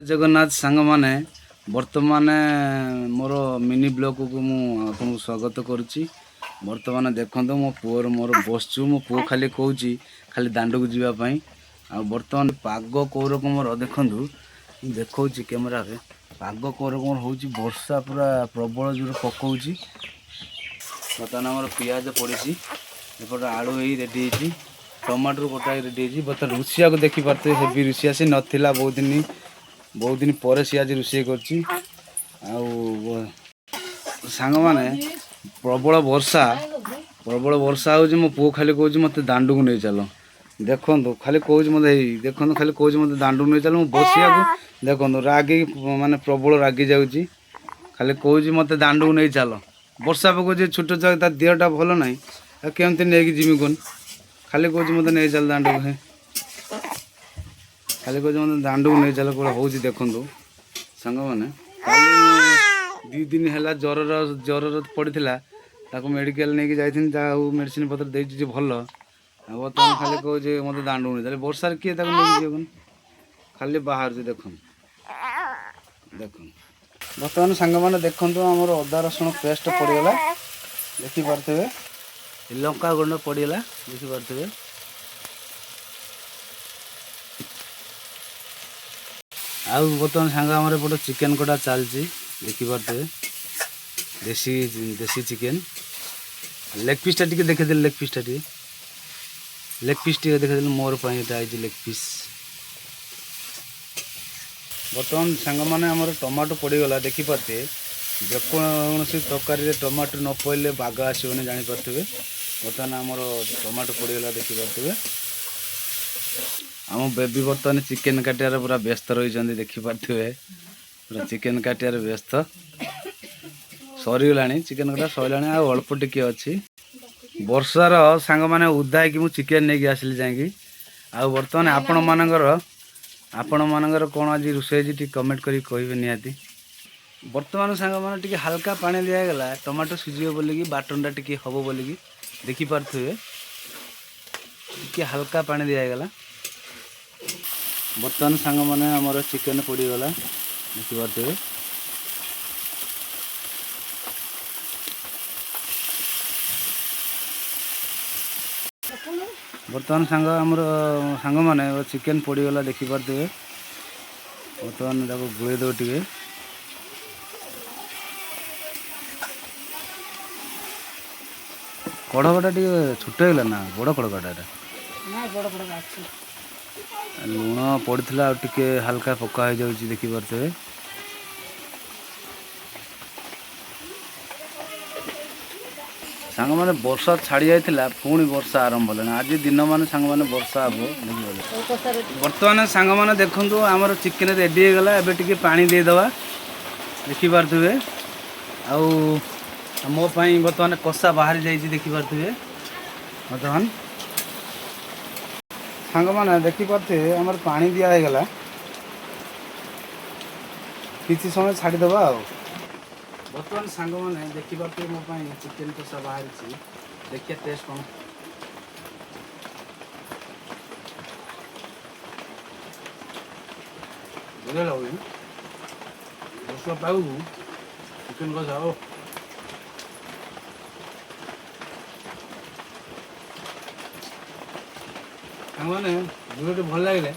ଜଗନ୍ନାଥ ସାଙ୍ଗମାନେ, ବର୍ତ୍ତମାନ ମୋର ମିନି ବ୍ଲଗ୍କୁ ମୁଁ ଆପଣଙ୍କୁ ସ୍ୱାଗତ କରୁଛି। ବର୍ତ୍ତମାନ ଦେଖନ୍ତୁ, ମୋ ପୁଅର ମୋର ବସିଛୁ। ମୋ ପୁଅ ଖାଲି କହୁଛି ଖାଲି ଦାଣ୍ଡକୁ ଯିବା ପାଇଁ। ଆଉ ବର୍ତ୍ତମାନ ପାଗ କେଉଁ ରକମର ଦେଖନ୍ତୁ, ମୁଁ ଦେଖାଉଛି କ୍ୟାମେରାରେ। ପାଗ କେଉଁ ରକମର ହେଉଛି, ବର୍ଷା ପୁରା ପ୍ରବଳ ଜୋର ପକଉଛି। ବର୍ତ୍ତମାନ ଆମର ପିଆଜ ପଡ଼ିଛି, ଏପଟେ ଆଳୁ ହେଇ ରେଡ଼ି ହେଇଛି, ଟମାଟୋ କଟା ହେଇ ରେଡ଼ି ହେଇଛି। ବର୍ତ୍ତମାନ ରୁଷିଆକୁ ଦେଖିପାରୁଥିବେ, ହେଭି ରୁଷିଆ। ସେ ନଥିଲା ବହୁତ ଦିନ, ବହୁତ ଦିନ ପରେ ସିଏ ଆଜି ରୋଷେଇ କରୁଛି। ଆଉ ସାଙ୍ଗମାନେ, ପ୍ରବଳ ବର୍ଷା, ପ୍ରବଳ ବର୍ଷା ହେଉଛି। ମୋ ପୁଅ ଖାଲି କହୁଛି ମୋତେ ଦାଣ୍ଡକୁ ନେଇ ଚାଲ। ଦେଖନ୍ତୁ, ଖାଲି କହୁଛି ମୋତେ, ଏଇ ଦେଖନ୍ତୁ, ଖାଲି କହୁଛି ମୋତେ ଦାଣ୍ଡକୁ ନେଇ ଚାଲ। ମୁଁ ବସିବାକୁ ଦେଖନ୍ତୁ ରାଗି, ମାନେ ପ୍ରବଳ ରାଗି ଯାଉଛି। ଖାଲି କହୁଛି ମୋତେ ଦାଣ୍ଡକୁ ନେଇ ଚାଲ। ବର୍ଷା ପକଉଛି, ଛୋଟ ଛୁଆ, ତା ଦେହଟା ଭଲ ନାହିଁ, ଆଉ କେମିତି ନେଇକି ଯିମି କହନି? ଖାଲି କହୁଛି ମୋତେ ନେଇ ଚାଲ ଦାଣ୍ଡକୁ। ହେ, ଖାଲି କହୁଛି ମୋତେ ଦାଣ୍ଡକୁ ନେଇ ଚାଲ। କୁଆଡ଼େ ହେଉଛି ଦେଖନ୍ତୁ ସାଙ୍ଗମାନେ। କାଲି 2 ଦିନ ହେଲା ଜ୍ୱରର ପଡ଼ିଥିଲା, ତାକୁ ମେଡ଼ିକାଲ ନେଇକି ଯାଇଥିଲି। ଯାହା ହଉ, ମେଡ଼ିସିନ ପତ୍ର ଦେଇଛି ଯେ ଭଲ। ଆଉ ବର୍ତ୍ତମାନ ଖାଲି କହୁଛି ମୋତେ ଦାଣ୍ଡକୁ ନେଇ ଚାଲ। ବର୍ଷାରେ କିଏ ତାକୁ ନେଇକି ଯିବ କହନି? ଖାଲି ବାହାରୁଛି, ଦେଖନ୍ତୁ ଦେଖନ୍ତୁ। ବର୍ତ୍ତମାନ ସାଙ୍ଗମାନେ ଦେଖନ୍ତୁ, ଆମର ଅଦା ରସୁଣ ପେଷ୍ଟ ପଡ଼ିଗଲା, ଦେଖିପାରୁଥିବେ। ଲଙ୍କା ଗୁଣ୍ଡ ପଡ଼ିଗଲା, ଦେଖିପାରୁଥିବେ। ଆଉ ବର୍ତ୍ତମାନ ସାଙ୍ଗ ଆମର ଏପଟେ ଚିକେନ୍ କଟା ଚାଲିଛି, ଦେଖିପାରୁଥିବେ। ଦେଶୀ ଦେଶୀ ଚିକେନ୍। ଲେଗ୍ ପିସ୍ଟା ଟିକେ ଦେଖେଇଦେଲେ, ଲେଗ୍ ପିସ୍ଟା ଟିକେ, ଲେଗ୍ ପିସ୍ ଟିକେ ଦେଖେଇଦେଲେ। ମୋର ପାଇଁ ଏଇଟା ହେଇଛି ଲେଗ୍ ପିସ୍। ବର୍ତ୍ତମାନ ସାଙ୍ଗମାନେ ଆମର ଟମାଟୋ ପଡ଼ିଗଲା, ଦେଖିପାରୁଥିବେ। ଯେକୌଣସି ତରକାରୀରେ ଟମାଟୋ ନ ପଡ଼ିଲେ ବାଗ ଆସିବନି, ଜାଣିପାରୁଥିବେ। ବର୍ତ୍ତମାନ ଆମର ଟମାଟୋ ପଡ଼ିଗଲା, ଦେଖିପାରୁଥିବେ। ଆମ ବେବି ବର୍ତ୍ତମାନ ଚିକେନ୍ କାଟିବାରେ ପୁରା ବ୍ୟସ୍ତ ରହିଛନ୍ତି, ଦେଖିପାରୁଥିବେ। ପୁରା ଚିକେନ୍ କାଟିବାରେ ବ୍ୟସ୍ତ। ସରିଗଲାଣି, ଚିକେନ୍ କଟା ସରିଲାଣି, ଆଉ ଅଳ୍ପ ଟିକେ ଅଛି। ବର୍ଷାର ସାଙ୍ଗମାନେ ଓଦା ହେଇକି ମୁଁ ଚିକେନ୍ ନେଇକି ଆସିଲି ଯାଇକି। ଆଉ ବର୍ତ୍ତମାନ ଆପଣମାନଙ୍କର କ'ଣ ଆଜି ରୋଷେଇ ହେଇଛି, ଟିକେ କମେଣ୍ଟ କରିକି କହିବେ ନିହାତି। ବର୍ତ୍ତମାନ ସାଙ୍ଗମାନେ ଟିକେ ହାଲକା ପାଣି ଦିଆଗଲା, ଟମାଟୋ ସିଝିବ ବୋଲିକି, ବାଟନଟା ଟିକେ ହେବ ବୋଲିକି। ଦେଖିପାରୁଥିବେ, ଟିକେ ହାଲକା ପାଣି ଦିଆଗଲା। ବର୍ତ୍ତମାନ ସାଙ୍ଗମାନେ ଆମର ଚିକେନ୍ ପଡ଼ିଗଲା, ଦେଖିପାରୁଥିବେ। ବର୍ତ୍ତମାନ ସାଙ୍ଗ ଆମର ସାଙ୍ଗମାନେ ଚିକେନ୍ ପଡ଼ିଗଲା, ଦେଖିପାରୁଥିବେ। ବର୍ତ୍ତମାନ ତାକୁ ଗୋଳେଇ ଦେବ ଟିକେ। କଢ଼କଟା ଟିକେ ଛୋଟ ହେଇଗଲା ନା ବଡ଼ କଡ଼କଟା ଏଟା? ନାଇଁ, ବଡ଼ ବଡ଼ ଅଛି। ଲୁଣ ପଡ଼ିଥିଲା, ଆଉ ଟିକେ ହାଲକା ପକା ହେଇଯାଉଛି, ଦେଖିପାରୁଥିବେ। ସାଙ୍ଗମାନେ, ବର୍ଷା ଛାଡ଼ି ଯାଇଥିଲା, ପୁଣି ବର୍ଷା ଆରମ୍ଭ ହେଲାଣି। ଆଜି ଦିନମାନେ ସାଙ୍ଗମାନେ ବର୍ଷା ହେବ, ଦେଖିପାରିବେ। ସବୁ କଷା ରେଡ଼ି। ବର୍ତ୍ତମାନ ସାଙ୍ଗମାନେ ଦେଖନ୍ତୁ, ଆମର ଚିକେନ୍ ରେଡ଼ି ହେଇଗଲା। ଏବେ ଟିକେ ପାଣି ଦେଇଦେବା, ଦେଖିପାରୁଥିବେ। ଆଉ ମୋ ପାଇଁ ବର୍ତ୍ତମାନ କଷା ବାହାରି ଯାଇଛି, ଦେଖିପାରୁଥିବେ। ବର୍ତ୍ତମାନ ସାଙ୍ଗମାନେ ଦେଖିପାରୁଥିବେ, ଆମର ପାଣି ଦିଆ ହେଇଗଲା। କିଛି ସମୟ ଛାଡ଼ିଦେବା। ଆଉ ବର୍ତ୍ତମାନ ସାଙ୍ଗମାନେ ଦେଖିପାରୁଥିବେ, ମୋ ପାଇଁ ଚିକେନ୍ କଷା ବାହାରିଛି। ଦେଖିବା ଟେଷ୍ଟ କ'ଣ। ବଢ଼ିଆ ଲାଗୁଛି ବର୍ଷା ପାଗକୁ ଚିକେନ୍ କଷା। ଓ, ସାଙ୍ଗମାନେ, ଭିଡ଼ିଓଟି ଭଲ ଲାଗିଲେ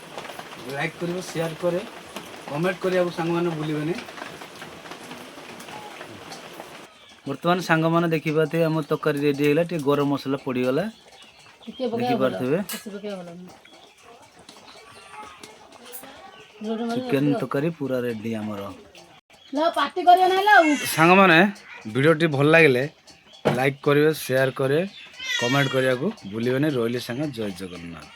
ଲାଇକ୍ କରିବେ, ସେୟାର କରିବେ, କମେଣ୍ଟ କରିବାକୁ ସାଙ୍ଗମାନେ ଭୁଲିବେନି। ବର୍ତ୍ତମାନ ସାଙ୍ଗମାନେ ଦେଖିପାରୁଥିବେ, ଆମ ତରକାରୀ ରେଡ଼ି ହେଇଗଲା। ଟିକେ ଗରମ ମସଲା ପଡ଼ିଗଲା। ଟିକେ ପକେଇବା ଭଲ। ଦେଖିପାରୁଥିବେ। ବେଶୀ ପକେଇବା ଭଲ ନୁହେଁ। ଚିକେନ୍ ତରକାରୀ ପୁରା ରେଡ଼ି ଆମର। ଲ, ପାଟି କରିବ ନାହିଁ ଆଉ। ସାଙ୍ଗମାନେ, ଭିଡ଼ିଓଟି ଭଲ ଲାଗିଲେ ଲାଇକ୍ କରିବେ, ସେୟାର କରିବେ, କମେଣ୍ଟ କରିବାକୁ ଭୁଲିବେନି। ରହିଲି ସାଙ୍ଗ, ଜୟ ଜଗନ୍ନାଥ।